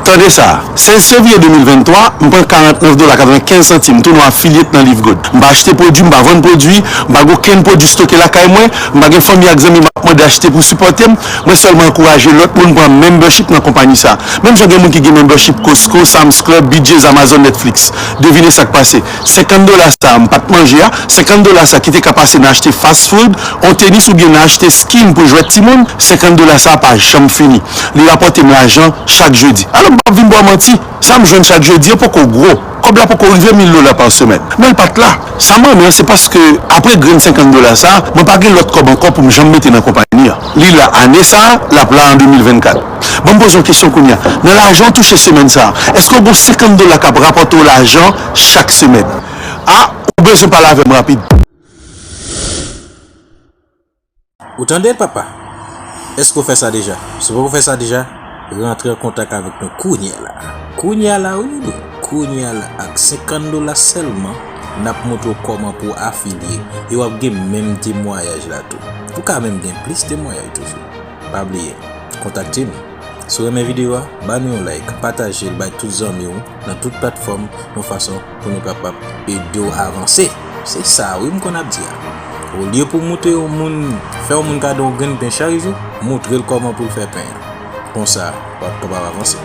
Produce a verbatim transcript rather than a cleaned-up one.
Tande sa, sèz fevriye de mil venntwa, m pran karantnèf dola katrevennkenz santim, tounen afilye nan Live Gold. M pa achte pwodui, m pa vann pwodui, m pa gen okenn pwodui stoke lakay mwen, m pa gen fanmi ak zanmi m ap mande achte pou sipòte m. Mwen sèlman ankouraje lòt moun pran membership nan konpayi sa. Menm jan gen moun ki gen membership Costco, Sam's Club, B J's, Amazon, Netflix. Devine sa k pase. Senkant dola sa a m pa t manje a, senkant dola sa a ki te ka pase nan achte fast food, on tenis oubyen nan achte skin pou jwèt timoun, senkant dola sa a pa janm fini. Li rapòte m lajan chak jedi. Alò m p ap vin ba w manti, sa m jwenn chak jedi an poko gwo. Kòb la poko rive mil dola pa semèn. Men l pa t la. Sa m renmen an se paske apre grenn senkant dola sa a, mwen pa gen lòt kòb ankò pou m janm mete nan konpayi an. Li la ane sa a, l ap la an de mil vennkat. Ban m poze w kesyon kounye a. Nan lajan w touche semèn sa a, èske w gen senkant dola k ap rapòte w lajan chak semèn? A, ou bezwen pale avè m rapid. Ou tande l, papa? Èske w fè sa deja? Si w poko fè sa deja, rantre an kontak avèk nou kounye a la. Kounye a la, wi, wi. Kounye a la, ak senkant dola sèlman, n ap montre w kòman pou w afilye e w ap gen menm temwayaj la tou. Ou ka menm gen plis temwayaj toujou. Pa bliye, kontakte nou. Si w renmen videyo a, ba nou yon like, pataje l bay tout zanmi w nan tout platfòm yon fason pou nou kapab ede w avanse. Se sa wi m konn ap di a. Olye pou w montre yon moun, fè yon moun kado yon grenn pen chak jou, montre l kòman pou l fè pen an. Konsa, w ap kapab avanse.